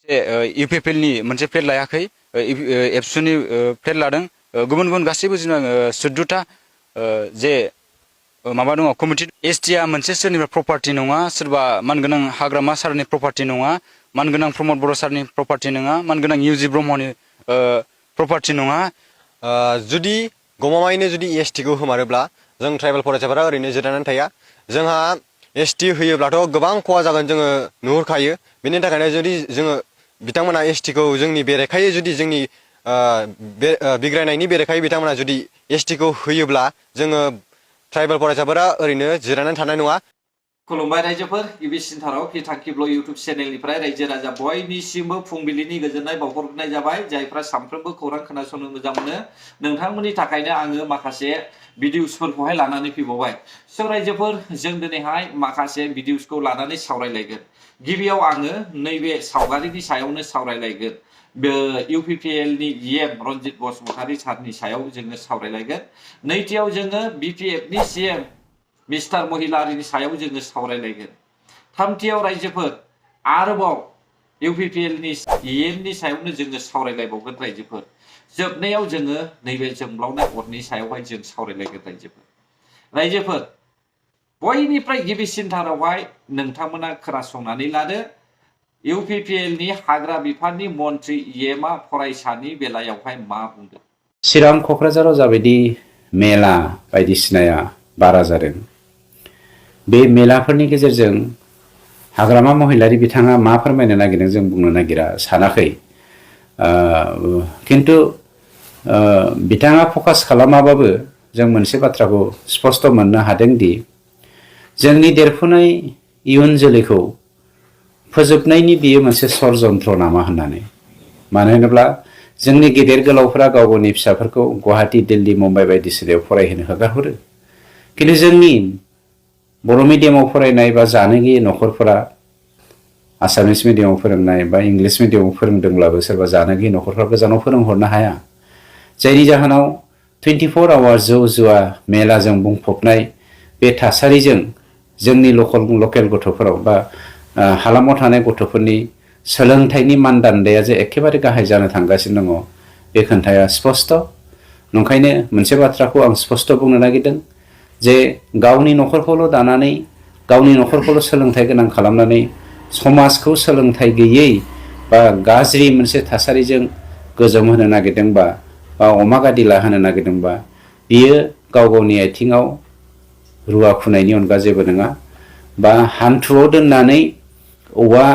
इउपिपिएलनि मोनसे प्लेट लायाखै एबसुनि प्लेट लादों गुबुन गुबुन गासैबो जोंना 14टा जे माबा दङ कमिटि एसटिआ मोनसे सोरनिबा प्रपार्टि नङा सोरबा मानगोनां हाग्रामा सारनि प्रपार्टि नङा मानगोनां प्रमद बर' सारनि प्रपार्टि नङा मानगोनां इउजि ब्रह्मनि प्रपार्टि नङा जुदि गमामायैनो जुदि एसटिखौ होमारोब्ला जों ट्राइबेल फरायसाफोरा ओरैनो जिरायनानै थाया जोंहा एसटि होयोब्लाथ' गोबां खहा जागोन जोङो नुहुरखायो बेनि थाखायनो जुदि जोङो बिथांमोना एसटिखौ जोंनि बेरेखायै जुदि जोंनि बिग्रायनायनि बेरेखायै बिथांमोना जुदि एसटिखौ होयोब्ला जोङो ट्राइबेल फरायसाफोरा ओरैनो जिरायनानै थानाय नङा। खुलुमबाय रायजोफोर गिबिसिनथाराव फिथांखिब्ल इउट्युब चेनेलनिफ्राय रायजो राजा बयनिसिमबो फुंबिलिनि गोजोननाय बावहरनाय जाबाय जायफ्रा सानफ्रोमबो खौरां खोनासंनो मोजां मोनो नोंथांमोननि थाखायनो आङो माखासे भिडिअसफोरखौहाय लानानै फैबावबाय स' रायजोफोर जों दिनैहाय माखासे भिडिअसखौ लानानै सावरायलायगोन गिबियाव आङो नैबे सावगारिनि सायावनो सावरायलायगोन इउपिपिएलनि इएम रनजित बसुमतारी सारनि सायाव जोङो सावरायलायगोन नैथियाव जोङो बिपिएफनि सिएम मिस्टार महिलारिनि सायाव जोङो सावरायलायगोन थामथियाव रायजोफोर आरोबाव इउपिपिएलनि इएमनि सायावनो जोङो सावरायलायबावगोन रायजोफोर जोबनायाव जोङो नैबे जोंब्लावनाय अरनि सायावहाय जों सावरायलायगोन रायजोफोर बयनिफ्राय गिबिसिनथारावहाय नोंथांमोना खोनासंनानै लादो इउपिपिएलनि हाग्रा बिफाननि मन्त्रि इएमआ फरायसानि बेलायावहाय मा बुंदों। चिरां क'क्राझाराव जाबायदि मेला बायदिसिनाया बारा जादों बे मेलाफोरनि गेजेरजों हाग्रामा महिलारि बिथाङा मा फोरमायनो नागिरदों जों बुंनो नागिरा सानाखै खिन्थु बिथाङा फकास खालामाबाबो जों मोनसे बाथ्राखौ स्पष्ट मोननो हादों दि जोंनि देरफुनाय इयुन जोलैखौ फोजोबनायनि बियो मोनसे षड़यन्त्र नामा होननानै मानो होनोब्ला जोंनि गेदेर गोलावफोरा गाव गावनि फिसाफोरखौ गुवाहाटी दिल्ली मुम्बाइ बायदिसिनायाव फरायहोनो हगारहरो खिन्थु जोंनि बर' मिडियामाव फरायनाय बा जानो गैयै न'खरफोरा आसामिस मिडियामाव फोरोंनाय बा इंलिस मिडियामाव फोरोंदोंब्लाबो सोरबा जानो गैयै न'खरफ्रा गोजानाव फोरोंहरनो हाया जायनि जाहोनाव 24 आवार जौ जुवा मेलाजों बुंफबनाय बे थासारिजों जोंनि लकेल गथ'फोराव बा हालामाव थानाय गथ'फोरनि सोलोंथाइनि मानदान्दाया जे एखेबारे गाहाय जानो थांगासिनो दङ बे खोन्थाया स्पष्ट नंखायनो मोनसे बाथ्राखौ आं स्पष्ट बुंनो नागिरदों जे गावनि न'खरखौल' दानानै गावनि न'खरखौल' सोलोंथाइ गोनां खालामनानै समाजखौ सोलोंथाइ गैयै बा गाज्रि मोनसे थासारिजों गोजोम होनो नागिरदोंबा बा अमा गादिला होनो नागिरदोंबा बियो गाव गावनि आथिङाव रुवा खुनायनि अनगा जेबो नङा बा हान्थुआव दोननानै औवा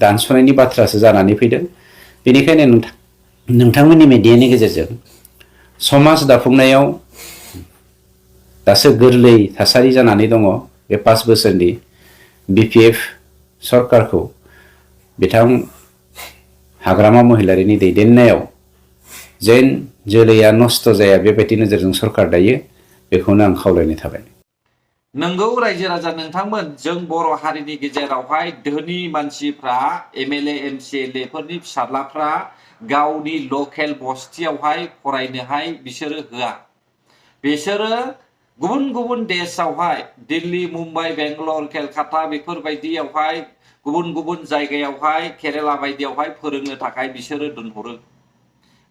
दानस'नायनि बाथ्रासो जानानै फैदों बेनिखायनो नोंथांमोननि मिडियानि गेजेरजों समाज दाफुंनायाव दासो गोरलै थासारि जानानै दङ बे 5 बोसोरनि बिपिएफ सरकारखौ बिथां हाग्रामा महिलारिनि दैदेननायाव जेन जोलैया नस्थ' जाया बेबायदि नोजोरजों सरकार दायो बेखौनो आं खावलायनाय थाबाय। नंगौ रायजो राजा नोंथांमोन जों बर' हारिनि गेजेरावहाय धोनि मानसिफ्रा एमएलए एमसिएलए फोरनि फिसाज्लाफ्रा गावनि लकेल बस्तियावहाय फरायनोहाय बिसोरो होआ बिसोरो गुबुन गुबुन देशआवहाय दिल्ली मुम्बाइ बेंगालर केलकाता बेफोरबायदियावहाय गुबुन गुबुन जायगायावहाय केरेला बायदियावहाय फोरोंनो थाखाय बिसोरो दोनहरो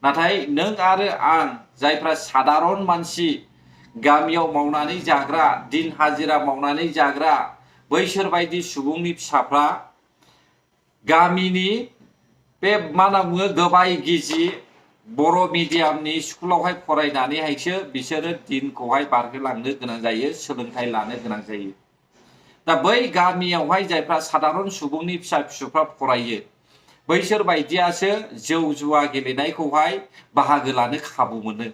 नाथाय नों आरो आं जायफ्रा सादारन मानसि गामियाव मावनानै जाग्रा दिन हाजिरा मावनानै जाग्रा बैसोर बायदि सुबुंनि फिसाफ्रा गामिनि बे मा होनना बुङो गोबाय गिजि बर' मिडियामनि स्कुलावहाय फरायनानैहायसो बिसोरो दिनखौहाय बारहोलांनो गोनां जायो सोलोंथाइ लानो गोनां जायो दा बै गामियावहाय जायफ्रा सादारन सुबुंनि फिसा फिसौफ्रा फरायो बैसोर बायदियासो जौ जुवा गेलेनायखौहाय बाहागो लानो खाबु मोनो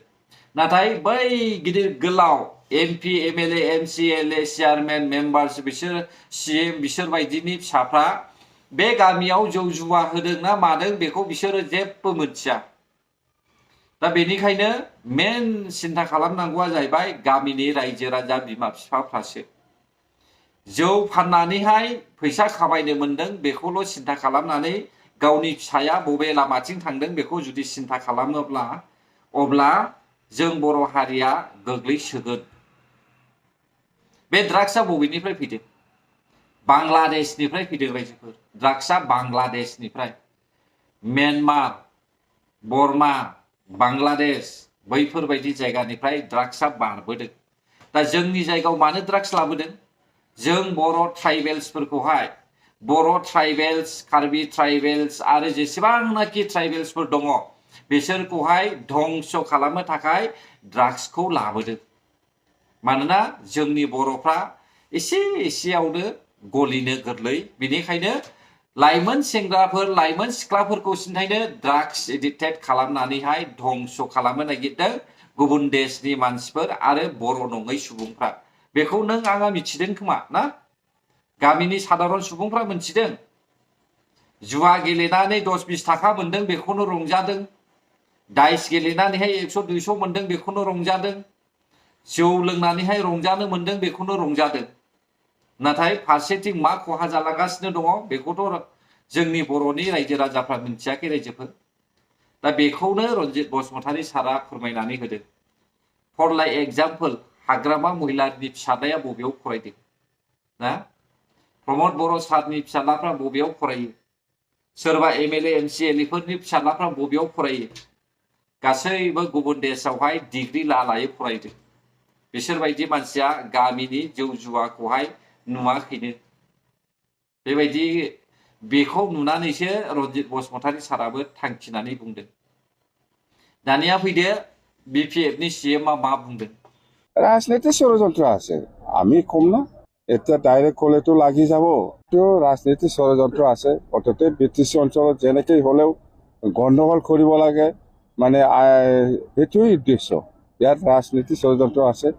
नाथाय बै गिदिर गोलाव MP MLA MCLA chairman members बिसोर सिएम बिसोर बायदिनि फिसाफ्रा बे गामियाव जौ जुवा होदों ना मादों बेखौ बिसोरो जेबो मिथिया दा बेनिखायनो मेन सिन्था खालामनांगौआ जाहैबाय गामिनि रायजो राजा बिमा बिफाफ्रासो जौ फाननानैहाय फैसा खामायनो मोनदों बेखौल' सिन्था खालामनानै गावनि फिसाया बबे लामाथिं थांदों बेखौ जुदि सिन्था खालामोब्ला अब्ला जों बर' हारिया गोग्लैसोगोन बे ड्राग्सआ बबेनिफ्राय फैदों बांलादेशनिफ्राय फैदों रायजोफोर ड्राग्सआ बांलादेशनिफ्राय म्यानमार बर्मा बांग्लादेश बैफोरबायदि जायगानिफ्राय ड्राग्सआ बारबोदों दा जोंनि जायगायाव मानो ड्राग्स लाबोदों जों बर' ट्राइबेल्सफोरखौहाय बर' ट्राइबेल्स कार्बि ट्राइबेल्स आरो जेसेबांनाखि ट्राइबेल्सफोर दङ बिसोरखौहाय धंस खालामनो थाखाय ड्राग्सखौ लाबोदों मानोना जोंनि बर'फ्रा एसे एसेयावनो गलिनो गोरलै बेनिखायनो लाइमोन सेंग्राफोर लाइमोन सिख्लाफोरखौ सिन्थायनो ड्राग्स एडिक्टेड खालामनानैहाय धंस खालामनो नागिरदों गुबुन देशनि मानसिफोर आरो बर' नङै सुबुंफ्रा बेखौ नों आंहा मिथिदों खोमा ना गामिनि साधारन सुबुंफ्रा मिथिदों जुवा गेलेनानै 10-20 थाखा मोनदों बेखौनो रंजादों डाइस गेलेनानैहाय 100-200 मोनदों बेखौनो रंजादों जौ लोंनानैहाय रंजानो मोनदों बेखौनो रंजादों नाथाय फारसेथिं मा खहा जालांगासिनो दङ बेखौथ' जोंनि बर'नि रायजो राजाफ्रा मिथियाखै रायजोफोर दा बेखौनो रन्जित बसुमतारी सारा फोरमायनानै होदों फर लाइक एग्जाम्पल हाग्रामा महिलारिनि फिसालाया बबेयाव फरायदों ना प्रमद बर' सारनि फिसालाफ्रा बबेयाव फरायो सोरबा एमएलए एमसिएलए फोरनि फिसालाफ्रा बबेयाव फरायो गासैबो गुबुन देशआवहाय डिग्री लायै फरायदों बिसोरबायदि मानसिया गामिनि जौ जुवाखौहाय नुवाखैनो बेबायदि बेखौ नुनानैसो रन्जित बसुमतारी साराबो थांखिनानै बुंदों दानिया फैदो बिपिएफनि सिएमआ मा बुंदों राजनीति षড়যন্ত্র আছে আমি কম না এটা ডাইরেক্ট কলেতো লাগি যাব তো রাজনীতি ষড়যন্ত্র আছে অততে বিটিসি অঞ্চলত যেনেকৈ হলেও গণ্ডগোল কৰিব লাগে মানে এইটোই উদ্দেশ্য ইয়াত ৰাজনীতি ষড়যন্ত্র আছে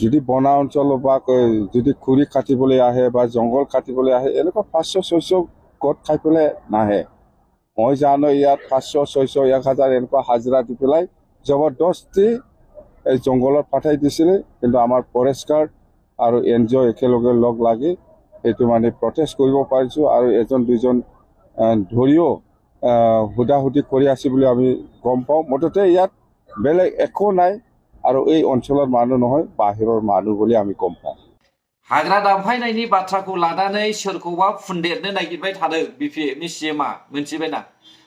যদি বনা অঞ্চল বা যদি খুৰি কাটিবলৈ আহে বা জংঘল কাটিবলৈ আহে এনেকুৱা 500-600 গোট খাই পেলাই নাহে মই জানো ইয়াত 500-600 1000 এনেকুৱা হাজিৰা দি পেলাই জবৰদস্তি এই জংঘলত পাঠাই দিছিলে কিন্তু আমাৰ ফৰেষ্ট গাৰ্ড আৰু এনজিঅ একেলগে লগ লাগি এইটো মানে প্ৰটেষ্ট কৰিব পাৰিছো আৰু এজন দুজন ধৰিও হুদাহুদি কৰি আছে বুলি আমি গম পাওঁ মুঠতে ইয়াত বেলেগ একো নাই আৰু এই অঞ্চলৰ মানুহ নহয় বাহিৰৰ মানুহ বুলি আমি গম পাওঁ हाग्रा दामफायनायनि बाथ्राखौ लानानै सोरखौबा फुनदेरनो नागिरबाय थादों बिपिएफनि सिएमआ मिथिबायना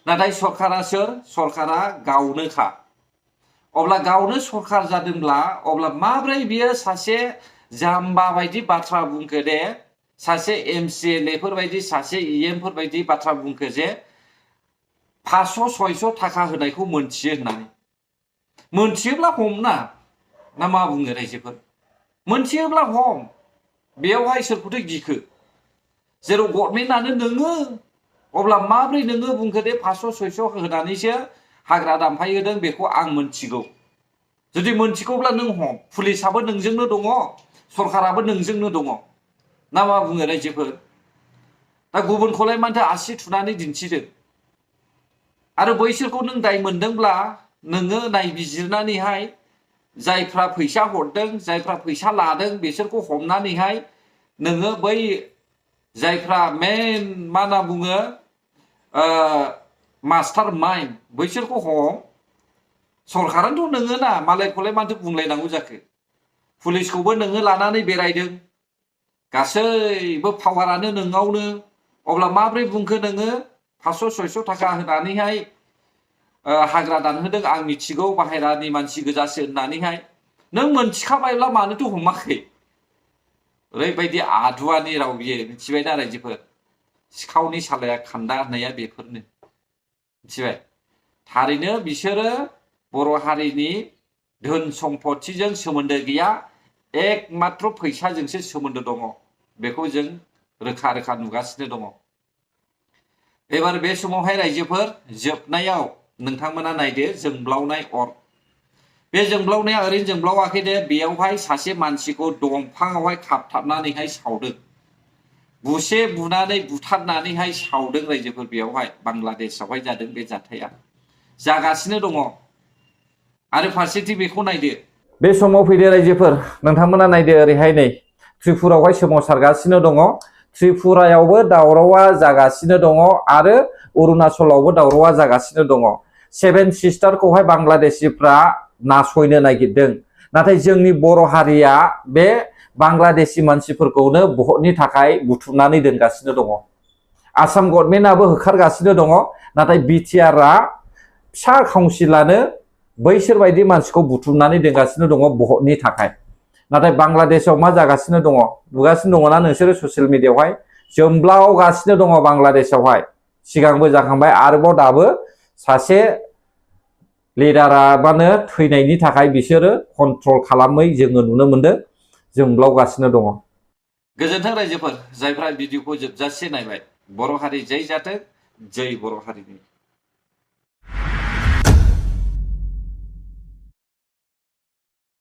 नाथाय सरकारा सोर सरकारा गावनोखा अब्ला गावनो सरकार जादोंब्ला अब्ला माब्रै बियो सासे जाम्बा बायदि बाथ्रा बुंखो दे सासे एमसिएलएफोर बायदि सासे इएमफोर बायदि बाथ्रा बुंखो जे 500-600 थाखा होनायखौ मोनथियो होननानै मोनथियोब्ला हमना ना मा बुङो रायजोफोर मोनथियोब्ला हम बेयावहाय सोरखौथो गिखो जेराव गभर्नमेन्टआनो नोङो अब्ला माब्रै नोङो बुंखो दे 500-600 होनानैसो हाग्रा दामफायहोदों बेखौ आं मोनथिगौ जुदि मोनथिगौब्ला नों हम पुलिसाबो नोंजोंनो दङ सरकाराबो नोंजोंनो दङ ना मा बुङो रायजोफोर दा गुबुनखौलाय मानोथो आसि थुनानै दिन्थिदों आरो बैसोरखौ नों दाय मोनदोंब्ला नोङो नायबिजिरनानैहाय जायफ्रा फैसा हरदों जायफ्रा फैसा लादों बिसोरखौ हमनानैहाय नोङो बै जायफ्रा मेन मा होनना बुङो मास्टार माइन्ड बैसोरखौ हम सरकारानोथ' नोङो ना मालायखौलाय माथो बुंलायनांगौ जाखो पुलिसखौबो नोङो लानानै बेरायदों गासैबो पावारानो नोंनावनो अब्ला माब्रै बुंखो नोङो 500-600 थाखा होनानैहाय हाग्रा दानहोदों आं मिथिगौ बाहेरानि मानसि गोजासो होननानैहाय नों मोनथिखाबायब्ला मानोथो हमाखै ओरैबायदि आदुवानि राव बियो मिथिबायना रायजोफोर सिखावनि सालाया खान्दा होननाया बेफोरनो मिथिबाय थारैनो बिसोरो बर' हारिनि धोन सम्पथिजों सोमोन्दो गैया एकमात्र फैसाजोंसो सोमोन्दो दङ बेखौ जों रोखा रोखा नुगासिनो दङ एबार बे समावहाय रायजोफोर जोबनायाव नोंथांमोना नायदो जोंब्लावनाय अर बे जोंब्लावनाया ओरैनो जोंब्लावाखै दे बेयावहाय सासे मानसिखौ दंफाङावहाय खाबथाबनानैहाय सावदों बुसे बुनानै बुथारनानैहाय सावदों रायजोफोर बेयावहाय बांलादेशआवहाय जादों बे जाथाया जागासिनो दङ आरो फारसेथिं बेखौ नायदो बे समाव फैदो रायजोफोर नोंथांमोना नायदो ओरैहाय नै त्रिपुरायावहाय सोमावसारगासिनो दङ त्रिपुरायावबो दावरावा जागासिनो दङ आरो अरुणाचलावबो दावरावा जागासिनो दङ 7 सिस्टारखौहाय बांलादेशिफ्रा नासयनो नागिरदों नाथाय जोंनि बर' हारिया बे बांलादेशी मानसिफोरखौनो भटनि थाखाय बुथुमनानै दोनगासिनो दङ आसाम गभर्नमेन्टआबो होखारगासिनो दङ नाथाय बिटिआरआ फिसा काउन्सिलानो बैसोर बायदि मानसिखौ बुथुमनानै दोनगासिनो दङ भटनि थाखाय नाथाय बांलादेशआव मा जागासिनो दङ नुगासिनो दङना नोंसोरो ससियेल मिडियायावहाय जोंब्लावगासिनो दङ बांलादेशआवहाय सिगांबो जाखांबाय आरोबाव दाबो सासे लिडाराबानो थैनायनि थाखाय बिसोरो कन्ट्रल खालामै जोङो नुनो मोनदों जोंब्लावगासिनो दङ गोजोन्थों रायजोफोर जायफ्रा भिडिअखौ जोबजासे नायबाय बर' हारि जै जाथों जै बर' हारिनि